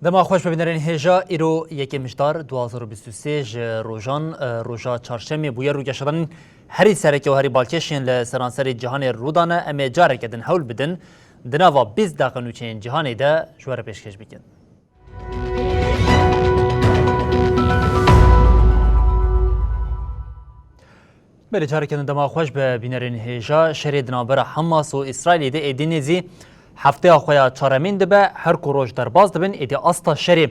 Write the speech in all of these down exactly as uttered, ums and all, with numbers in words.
Dema xweş be bînerên hêja, îro yekê Mijdar du hazar û bîst û sê ji rojan, e, roja çarşemê bûye. Rûgeşedanên herî sereke û herî balkêş yên li seranserê cîhanê rû dane. Em ê careke din hewl bidin di nava bîst deqe nûçeyên cîhanê de ji we re pêşkêş bikin. Belê, careke din dema xweş be bînerên hêja. Şerê di navbera Hamas û Îsraîlê de êdî nêzî hefteya xwe ya çaremîn dibe. Her ku roj derbas dibin, êdî asta şerê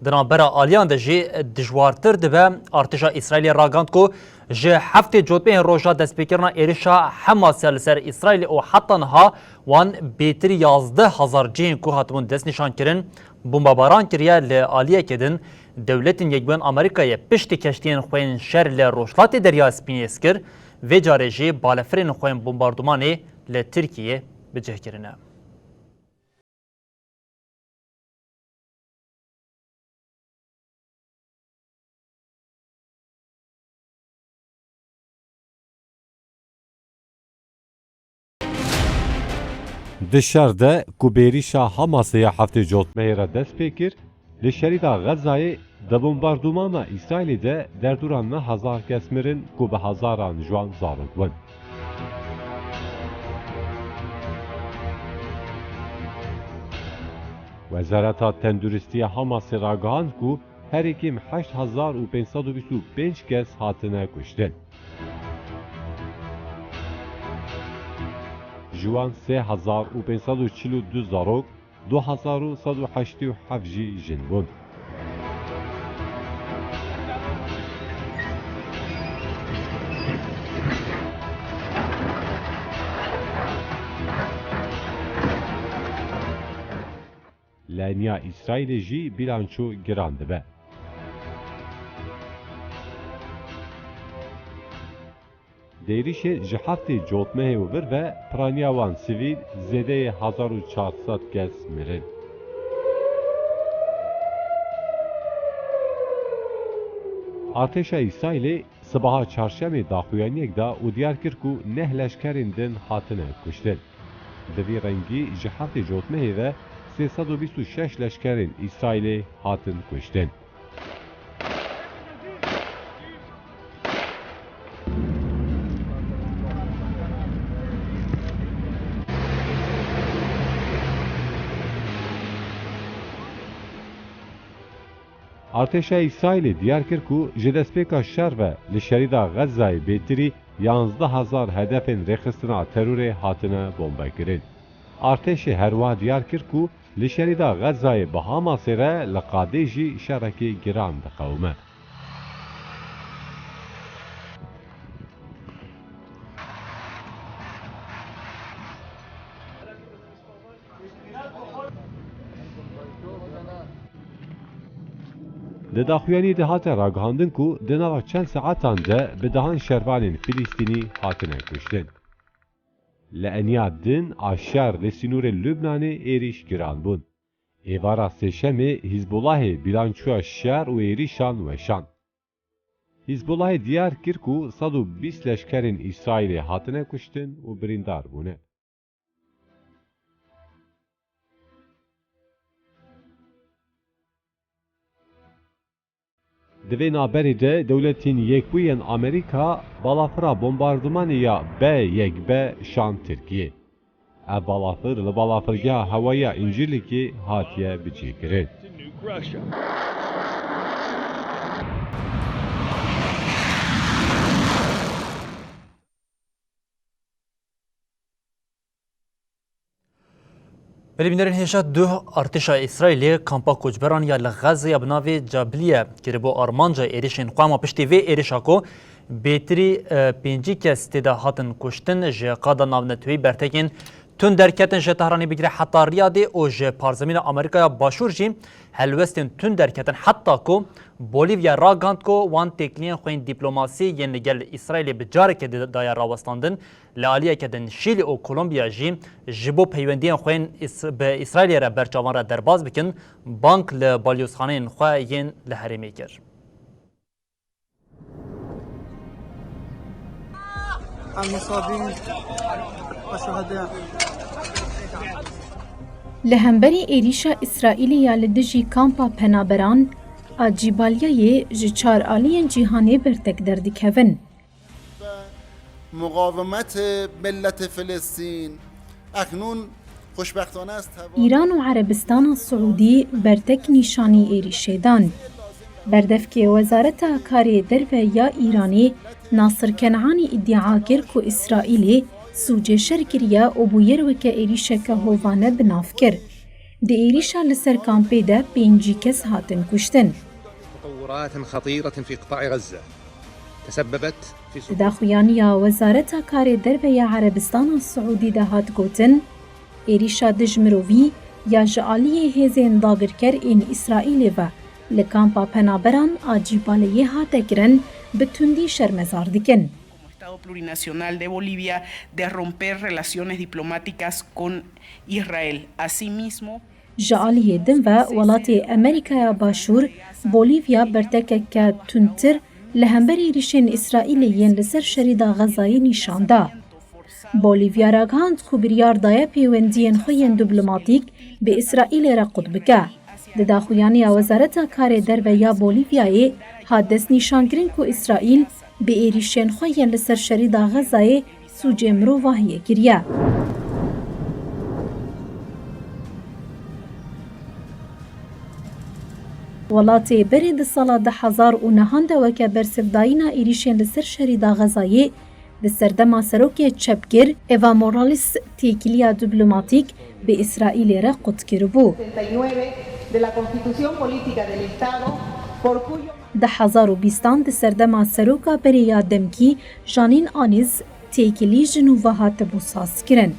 di navbera aliyan de jî dijwartir dibe. Artêşa Îsraîlê ragihand ku ji heftê cotmehê roja destpêkirina êrişa Hamas ya li ser Îsraîlê û heta niha wan bêtir yazdeh hezar cihên ku hatibûn destnîşankirin, bombabaran kiriye. Li aliyekê din, Dewletên Yekbûyên Amerîkayê piştî keştiyên xwe yên şer li Rojhilatê Derya Spî nêz kir, vê carê jî balefirên xwe yên bombardumanê li Tirkiyê bi cih kirine. Di şer de ku bi êrîşa Hamasê ya heftê cotmehê re dest pê kir, li şerîda Xezayê di bombardûmana Îsraîlê de derdora neh hezar kes mirin ku bi hezaran ji wan zarok bûn. Wezareta Tenduristiya Hamasê ragihand ku herî kêm heşt hezar û pênc sed û bîst û pênc kes hatine kuştin. Ji wan sê hezar û pênc sed û çil û du zarok, du hezar û sed û heştê û heft jî jin bûn. Li eniya Îsraîlê jî bîlanço giran dibe. Di êrîşên ji heftê cotmehê û vir ve piraniya wan sivîl zêdeyê hezar û çar sed kes mirin. Artêşa Îsraîlê sibaha çarşemê daxuyaniyek da û diyar kir ku neh leşkerên din hatine kuştin. Bi vî rengî ji heftê cotmehê ve sê sed û bîst û şeş leşkerên Îsraîlê hatin kuştin. Artêşa Îsraîlê diyar kir ku ji destpêka şer ve li şerîda Xezayê bêtirî yanzdeh hezar hedefên rêxistina terorê hatine bombekirin. Artêşê herwiha diyar kir ku li şerîda Xezayê bi Hamasê re li qadê jî şerekî giran diqewime. Di daxuyaniyê de hate ragihandin ku di nava çend saetan de bi dehan şervanên Filîstînî hatine kuştin. Li eniya din a şer li sînorê Lubnanê êrîş giran bûn. Êvara sêşemê Hîzbolahê bîlançoya şer û êrîşan weşand. Hîzbolahê diyar kir ku sed û bîst leşkerên Îsraîlê hatine kuştin û birîndar bûne. Di vê navberê de Dewletên Yekbûyên Amerîka balafira bombardumanê ya B yek B şand Tirkiyê. Ev balafir li balafirgeha hewayî ya Încirlîkê hatiye bicihkirin. Belê bînerên hêja, duh artêşa Îsraîlê kampa koçberan ya li Xezzeya bi navê Cabliye kiribû armanca êrişên xwe, ama piştî vê êrişa ku bêtirî, e, pêncî kes tê de hatin kuştin, ji qada navneteweyî bertekên Tund derketin ji Tehranê bigire heta Riyadê û ji parzemîna Amerîkaya Başûr jî helwestên tund derketin, heta ku Bolîvya ragihand ku wan têkiliyên xwên dîplomasî yên li gel Îsraîlê bi carekê di-, daye rawestandin, li aliyeke din Şîlî û Kolombiya jî ji bo peywendiyên xwên Îs-, bi Îsraîlê re berçavan re derbas bikin, bang li balyozxaneyên xwe yên li herêmê kir. المصابين والشهداء. Li hemberî êrîşa Îsraîlê ya li dijî kampa penaberan a Cîbaliyayê ji çar aliyên cîhanê bertek derdikevin. مقاومت ملت فلسطین اکنون خوشبختانه است. Îran û Erebistana Siûdî bertek nîşanî êrîşê dan. Berdevkê Wezareta Karê Derve ya Îranê Nasir Kenanî îdia kir ku Îsraîlê sûcê şer kiriye û bûyer weke êrîşeke hovane bi nav kir. Di êrîşa li ser kampê de pêncî kes hatin kuştin. تطورات خطيرة في قطاع غزة تسببت في Di daxuyaniya Wezareta Karê Derve ya Erebistana Siûdî de hat gotin, êrîşa dij mirovî ya ji aliyê hêzên dagirker ên Îsraîlê ve li kampa penaberan a Cîbaleyê hate kirin, bi tundî şermezar dikin. Como Estado plurinacional de Bolivia, de romper relaciones diplomáticas con Israel. Asimismo, Ji aliyê din ve welatê Amerîkaya Başûr, Bolîvya bertekeke tundtir li hember êrîşên Îsraîlê yên li ser şerîda Xezayê nîşan da. Bolîvya ragihand ku biryar daye pêwendiyên xwe yên diplomatîk bi Îsraîlê re qut bike. Di daxuyaniya Wezareta Karê Derve ya Bolîvyayê hat destnîşankirin ku Îsraîl bi êrîşên xwe yên li ser şerîda Xezayê sûcê mirovahiyê kiriye. Welatê berê di sala du hezar û nehan de weke bersivdayîna êrîşên li ser şerîda Xezayê di serdema serokê çepgir Eva Morales têkiliya diplomatîk bi Îsraîlê re qut kiribû. De la Constitución Política del Estado, por cuyo Du hezar û bîstan di serdema seroka berê ya demkî Janîn Anîz têkilî ji nû ve hatibû sazkirin.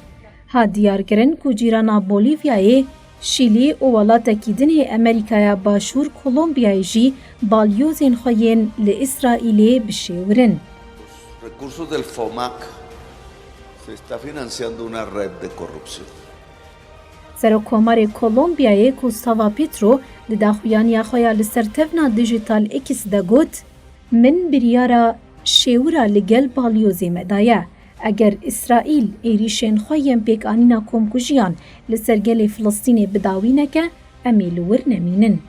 Hat diyarkirin ku cîrana Bolîvyayê, Şîlî û welatekî din ê Amerîkaya Başûr Kolombiyayê jî balyozên xwe yên li Îsraîlê bişêwirin. Recursos del FOMAC se está financiando una red de corrupción. Serokkomarê Kolombiyayê Gustavo Petro di daxuyaniya xwe ya li ser tevna Digital X de got, Min biryara şêwira li gel balyozê me daye. Eger Îsraîl êrîşên xwe yên pêkanîna komkujiyan li ser gelê Filistînê bi dawî neke, em ê li wir nemînin.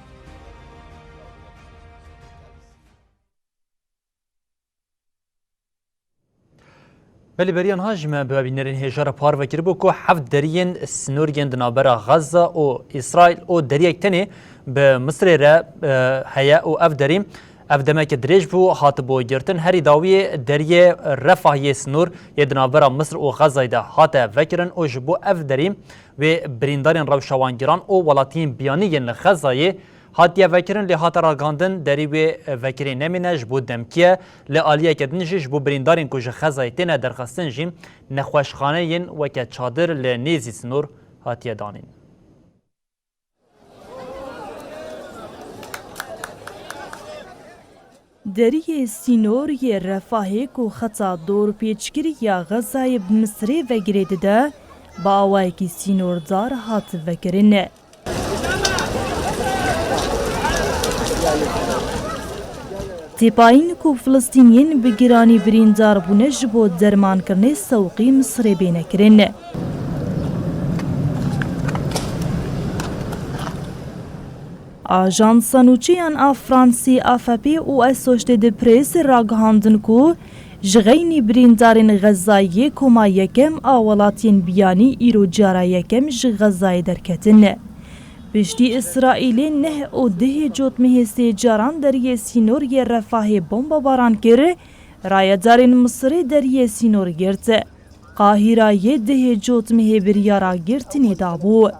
Belê beriya niha jî me bi bînerên hêja re parve kiribû ku heft deriyên sînoriyên di navbera Xezza û Îsraîl û deriyek tenê bi Misirê re, e, heye û ev derî, ev demeke dirêj bû, hatibû girtin. Herî dawiyê deriyê Refah yê sînor yê di navbera Misir û Xezzayê de hate vekirin û ji bo ev derî wê birîndarên rewşa wan giran û welatiyên biyanî yên li Xezzayê hatiye vekirin, lê hate ragihandin derî wê vekirê nemîne, ji bo demkiye. Li aliyeke din jî ji bo birîndarên ku ji Xezayê têne derxistin jî nexweşxaneyên weke çadir li nêzî sînor hatiye danîn. Deriyê sînor yê Refahê ku xeta dorpêçkirî ya Xezayê bi Misirê ve girê dide, bi awayekî sînordar hat vekirin. Têpayîn ku Filistîniyên bi giranî birîndar bûne ji bo dermankirinê sewqî Misirê bêne kirin. Ajansa nûçeyan a Fransî A F P û Associated Press ragihandin ku ji xeynî birîndarên Xezayê koma yekem a welatiyên biyanî îro cara yekem ji Xezayê derketin. Piştî Îsraîlê neh û dehê cotmehê sê caran deriyê sînor yê Refahê bombebaran kir, rayedarên Misirê deriyê sînor girt. Qahîrayê dehê cotmehê biryara girtinê dabû.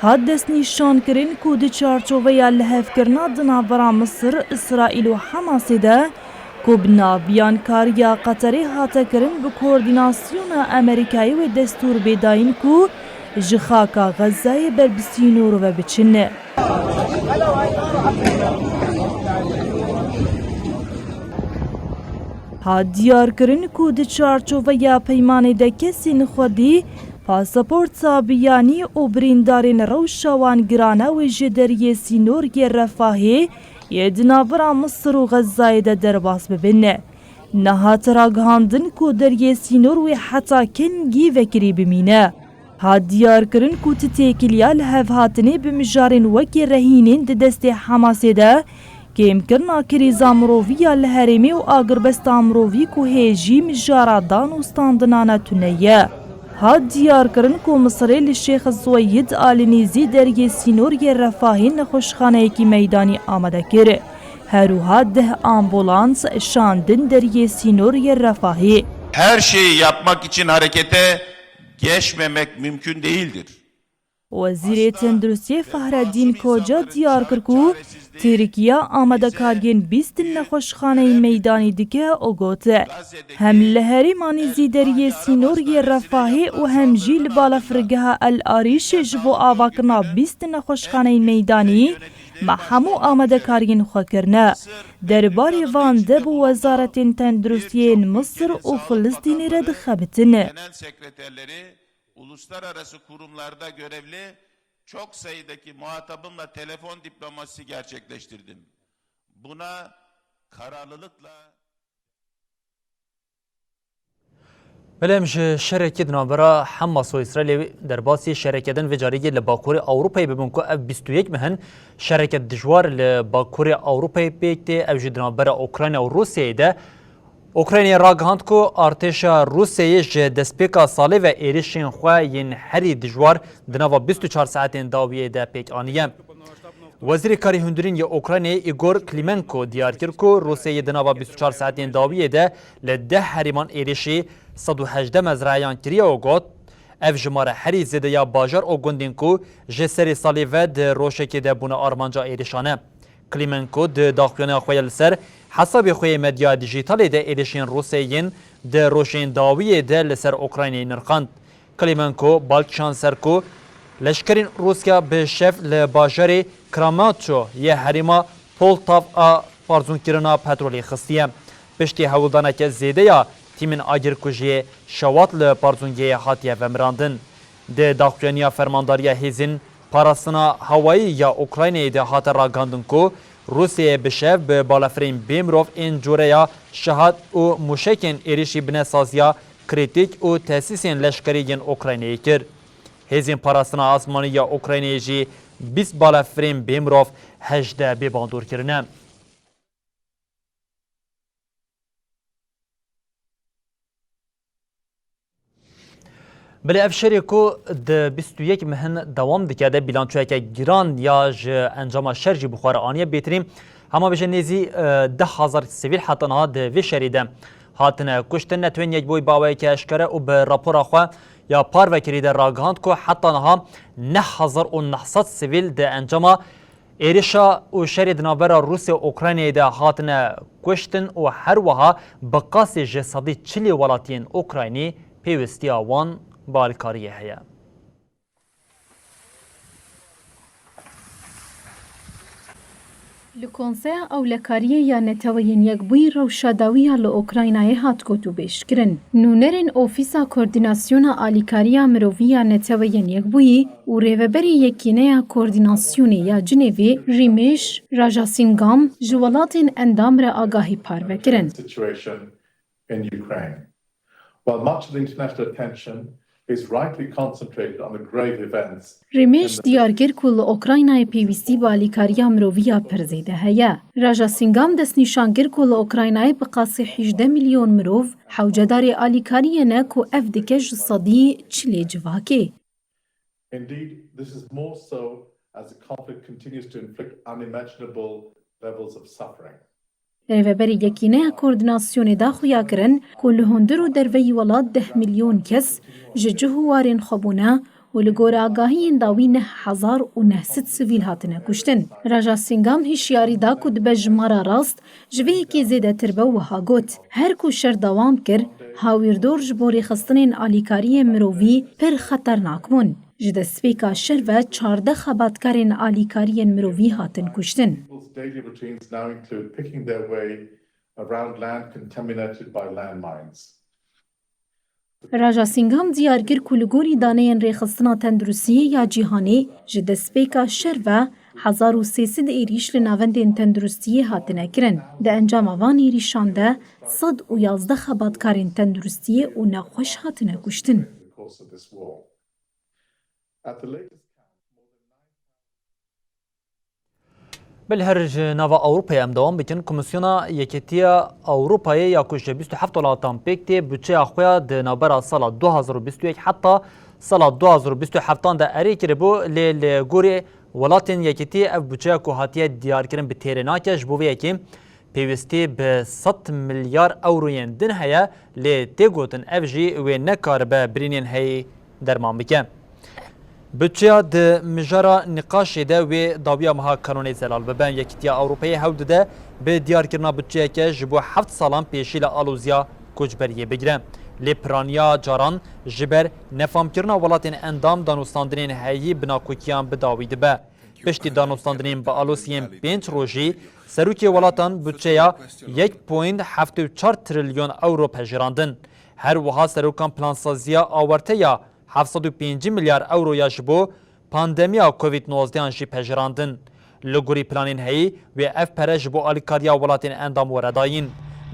Hat destnîşankirin ku di çarçoveya lihevkirina di navbera Misir, Îsraîl û Hamasê de Ku bi nav biyaniya Qeterê hate kirin, bi koordînasyona Amerîkayê wê destûr bê dayîn ku ji xaka Xezayê ber bi sînor ve biçin. Hat diyarkirin ku di çarçoveya peymanê de kesên xwedî, pasaporta biyanî û birîndarên rewşa wan girane wê ji deriyê sînor yê Refahê yê di navbera Misir û Xezayê de derbas bibin. Nehate ragihandin ku deriyê sînor wê heta kengî vekirî bimîne. Hat diyarkirin ku ti têkiliya lihevhatinê bi mijarên wekî rehînên di destê Hamasê de, kêmkirina krîza mirovî ya li herêmê û agirbesta mirovî ku hê jî mijara dan û standinana tune ye. Hat diyarkirin ku Misirê li Şêx Zuweyd a li nêzî deriyê sînor yê Refahê nexweşxaneyekî meydanî amade kir. Her wiha deh ambulans şandin deriyê sînor yê Refahê. Her şeyi yapmak için harekete geçmemek mümkün değildir. Wezîrê Tenduristiyê Fahreddîn Koca diyar kir ku Tirkiye amadekariyên bîst nexweşxaneyên meydanî dike û got, hem li herêma nêzî deriyê sînor yê Refahê û hem jî li balafirgeha El Arîşê ji bo avakirina bîst nexweşxaneyên meydanî me hemû amadekariyên xwe kirine. Derbarê van de bi wezaretên tenduristiyên Misir û Filistînê re dixebitin. Genel sekreterleri, uluslararası kurumlarda görevli çok sayıdaki muhatabımla telefon diplomasisi gerçekleştirdim. Buna kararlılıkla Belê em ji şerekê di navbera Hamas û Îsraîlê derbasî şerekê din vê carî li Bakurê Ewropayê bibin ku ev bîst û yek meh in şereke dijwar li Bakurê Ewropayê pêk tê. Ev jî di navbera Ukrayna û Rûsyayê de. Ukraynayê ragihand ku artêşa Rûsyayê ji destpêka salê ve êrişên xwe yên herî dijwar di nava bîst û çar saetên dawiyê de pêk aniye. Wezîrê Karê Hundirîn yê Ukraynayê Igor Klimenko diyar kir ku Rûsyayê di nava bîst û çar saetên dawiyê de li deh herêman êrişî sed û hejdeh mezrayan kiriye û got, ev jimare herî zêde ya bajar û gundên ku ji serê salê ve di rojekê de bûne armanca êrişan e. Klimenko di daxuyaniya xwe ya li ser hesabê xwe yê medya dijîtalê de êrişên Rûsyayê yên di rojên dawiyê de li ser Ukraynayê nirxand. Klimenko bal kişand ser ku leşkerên Rûsya bi şev li bajarê Kramatorsk yê herêma Poltav a parzûnkirina petrolê xistiye. Piştî hewldaneke zêde ya tîmên agirkujiyê şewat li parzûngehê hatiye vemirandin. Di daxuyaniya Fermandariya Hêzên Parastina Hewayî ya Ukraynayê de hate ragihandin ku Rûsyayê bi şev bi balafirên bêmirov ên coreya Şehed û mûşekên êrişî binesaziya krîtîk û tesîsên leşkerî yên Ukraynayê kir. Hêzên Parastina Asmanî ya Ukraynayê jî bîst balafirên bêmirov, hejdeh bêbandor kirine. Belê ev şerê ku di bîst û yek mehin dewam dike de bîlançoyeke giran ya ji encama şer jî bi xwe re aniye, bêtirî hema bêje nêzî, e, deh hezar sivîl heta niha di vê şerê de hatine kuştin. Netewên Yekbûyî bi awayeke eşkere û bi rapora xwe ya parvekirî de ragihand ku heta niha neh hezar û neh sed sivîl di encama êrişa û şerê di navbera Rûsya û Ukraynayê de hatine kuştin û her wiha bi qasî ji sedî çilê welatiyên Ukraynî pêwîstiya wan bi alîkariyê heye. Li Konseya Ewlekariyê ya Neteweyên Yekbûyî rewşa dawiya li Ukraynayê hat gotûbêjkirin. Nûnerên Ofîsa Koordînasyona Alîkariya Mirovî ya Neteweyên Yekbûyî û rêveberê Yekîneya Koordînasyonê ya Cinêvê Rîmêş Rajasîngam ji welatên endam re agahî parve kirin. Situation in Ukraine. While much of the international attention is rightly concentrated on the grave events Rîmêş diyar kir ku li Ukraynayê pêwîstî bi alîkariya mirovî ya pir zêde heye. Rajasîngam destnîşan kir ku li Ukraynayê bi qasî hejdeh milyon mirov hewcedarê alîkariyê ne ku ev dike ji sedî çilê civakê. Indeed, this is more so as the conflict continues to inflict unimaginable levels of suffering. Rêveberê Yekîneya Koordînasyonê da xuyakirin ku li hundir û derveyî welat deh milyon kes ji cih û warên xwe bûne û li gor agahiyên dawî neh hezar û neh sed sivîl hatine kuştin. Raja Singam hişyarî da ku dibe jimara rast ji vê yekê zêdetir be û wiha got, her ku şer dewam kir, hawîrdor ji bo rêxistinên alîkariyên mirovî pir xeternak bûn. Ji destpêka şer ve çardeh xebatkarên alîkariyên mirovî hatin kuştin. People's daily routines now include picking their way around land contaminated by landmines. Raja Singam diyar kir ku li gorî daneyên Rêxistina Tenduristiyê ya Cîhanê ji destpêka şer ve hezar û sê sed êrîş li navendên tenduristiyê hatine kirin. Di encama van êrîşan de sed û yazdeh xebatkarên tenduristiyê û nexweş hatine kuştin. Belê her ji nava Ewropayê em dewam bikin. Komîsyona Yekîtiya Ewropayê ya ku ji bîst û heft welatan pêk tê, budçeya xwe ya di navbera sala du hazar û bîst û yek heta sala du hazar û bîst û heftan de erê kiribû, lê li gorî welatên Yekîtî ev budçeya ku hatiye diyarkirin bi têrê nake. Ji bo vê yekê pêwîstî bi sed milyar ewroyên din heye, lê tê gotin ev jî wê nekaribe birînên heyî derman bike. Budçeya di mijara nîqaşê de wê dawiya meha Kanûnê zelal bibe. Yekîtiya Ewropayê hewl dide bi diyarkirina budçeyeke ji bo heft salan pêşî li aloziya koçberiyê bigire. Lê piraniya caran ji ber nefamkirina welatên endam danûstandinên heyî bi nakokiyan bi dawî dibe. Piştî danûstandinên bi aloziyên pênc rojî, serokê welatan budçeya yek point heft û çar trilyon ewro pejirandin. Her wiha serokan plansaziya awarte ya heft sed û pêncî milyar ewro ya ji bo pandemiya Covid nozdeh jî pejirandin. Li gorî planên heyî wê ev pere ji bo alîkariya welatên endam were dayîn.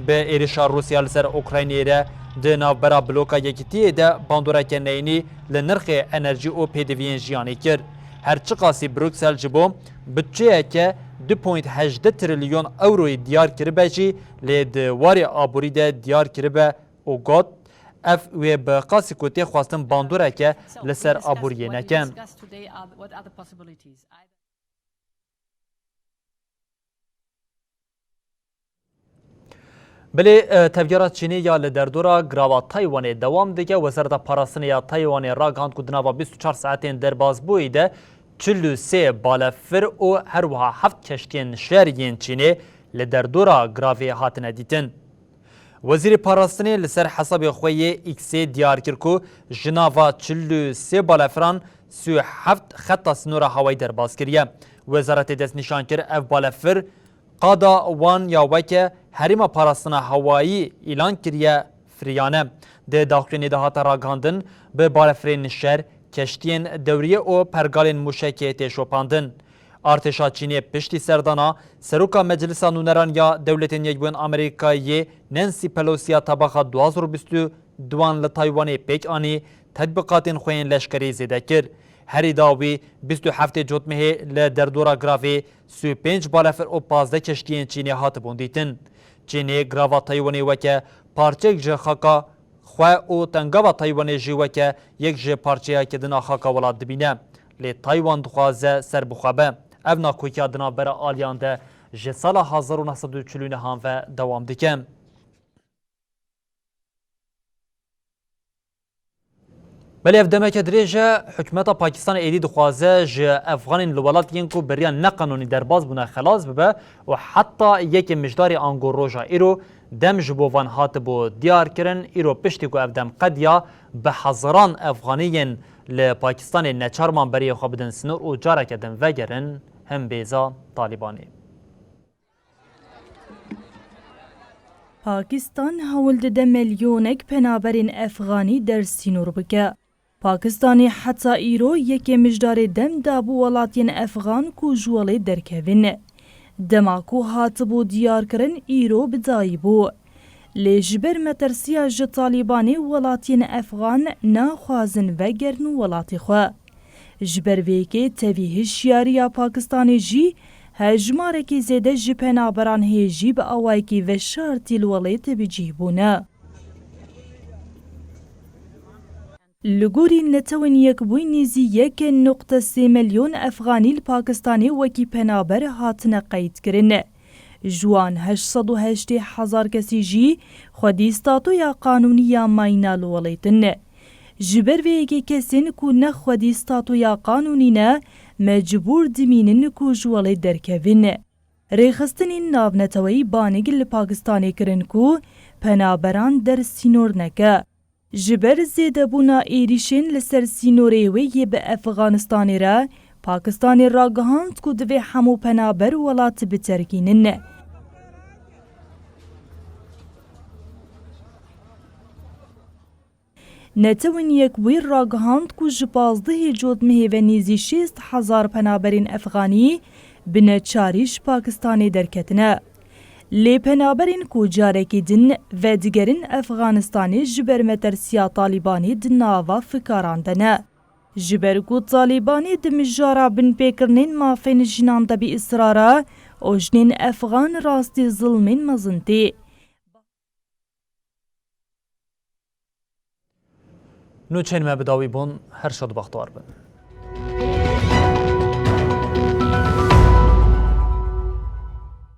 Bi êrişa Rûsya li ser Ukraynayê re di navbera bloka Yekîtiyê de bandoreke neyînî li nirxê enerjî û pêdiviyên jiyanê kir. Her çiqasî Bruksel ji bo budçeyeke du point hejdeh trilyon ewroyê diyar kiribe jî, lê di warê aborî de diyar kiribe û got, ev wê bi qasî ku tê xwestin bandoreke li ser aboriyê neke. Belê, e, tevgera Çînê ya li derdora girava Taywanê dewam dike. Wezareta Parastinê ya Taywanê ragihand ku di nava bîst û çar saetên derbasbûyî de çil û sê balefir û her wiha heft keştiyên nişer yên Çînê li derdora giravê hatine dîtin. Wezîrê Parastinê li ser hesabê xwe yê X-ê diyar kir ku ji nava çil û sê balefiran sî û heft xeta sînora hewayî derbas kiriye. Wezaretê destnîşan kir, ev balefir qada wan ya weke Herêma Parastina Hewayî îlan kiriye firiyane. Di daxuyaniyê de hate ragihandin, bi balefirên nişer, keştiyên dewriyê û pergalên mûşekê tê şopandin. Artêşa Çînê piştî serdana Seroka Meclisa Nûneran ya Dewletên Yekbûyên Amerîkayê Nancy Pelosi ya tebaxa du hazar û bîst û duan li Taywanê pêk anî, tetbiqatên xwe yên leşkerî zêde kir. Herî dawî bîst û heftê Cotmehê li derdora giravê sî û pênc balefir û pazdeh keştiyên Çînê hatibûn dîtin. Çînê girava Taywanê weke parçeyek ji xaka xwe û tengava Taywanê jî weke yek ji parçeyeke din a xaka welat dibîne. Lê Taywan dixwaze serbixwe be. Ev nakokiya di navbera aliyan de ji sala hezar û neh sed û çil û nehan ve dewam dike. Belê ev demeke dirêj e, hikûmeta Pakistanê êdî dixwaze ji Efxanên li welat yên ku bi riya neqanûnî derbas bûne xelas bibe û heta yekê Mijdarê ango roja îro dem ji bo van hatibû diyar kirin. Îro piştî ku ev dem qediya, bi hezaran Efxanî yên li Pakistanê neçar man beriyê xwe bidin sinor û careke din vegerin hin bêza Talîbanê. Pakistan hewl dide milyonek penaberên Efxanî dersînor bike. Pakistanê heta îro yekê mijdarê dem dabû welatiyên Efxan ku ji welê derkevin. Dema ku hatibû diyarkirin, îro bi dayî bû. Lê ji ber metirsiya ji Talîbanê welatiyên Efxan naxwazin vegerin welatê xwe. Ji ber vê yekê tevî hişyariya Pakistanê jî hejmarekî zêde ji penaberan hê jî bi awayekî veşartî li welêt bi cih bûne. Li gorî Netewên Yekbûyî nêzî yek nuqte sê milyon Efxanî li Pakistanê wekî penaber hatine qeydkirin. Ji wan heşt sed û heştê hezar kesî jî xwedî statuya qanûnî ya mayîna li welêt in. Ji ber vê yekê kesên ku ne xwedî statuya qanûnî ne, mecbûr dimînin ku ji welê derkevin. Rêxistinên navneteweyî banig li Pakistanê kirin ku penaberan der sînor neke. Ji ber zêdebûna êrîşên li ser sînorê wê yê bi Efxanistanê re, Pakistanê ragihand ku divê hemû penaber welat biterkînin. Netewên Yekbûyî ragihand ku ji pazdehê Cotmehê ve nêzî şêst hezar penaberên Efxanî bi neçarî ji Pakistanê derketine. Lê penaberên ku carekî din vedigerin Efxanistanê ji ber metersiya Talîbanê di nava fikaran de ne. Ji ber ku Talîbanê di mijara binpêkirinên mafên jinan de bi îsrar e û jinên Efxan rastî zilmên mezin tê. Nûçeyên me bi dawî bûn, her şad û bextewar bin.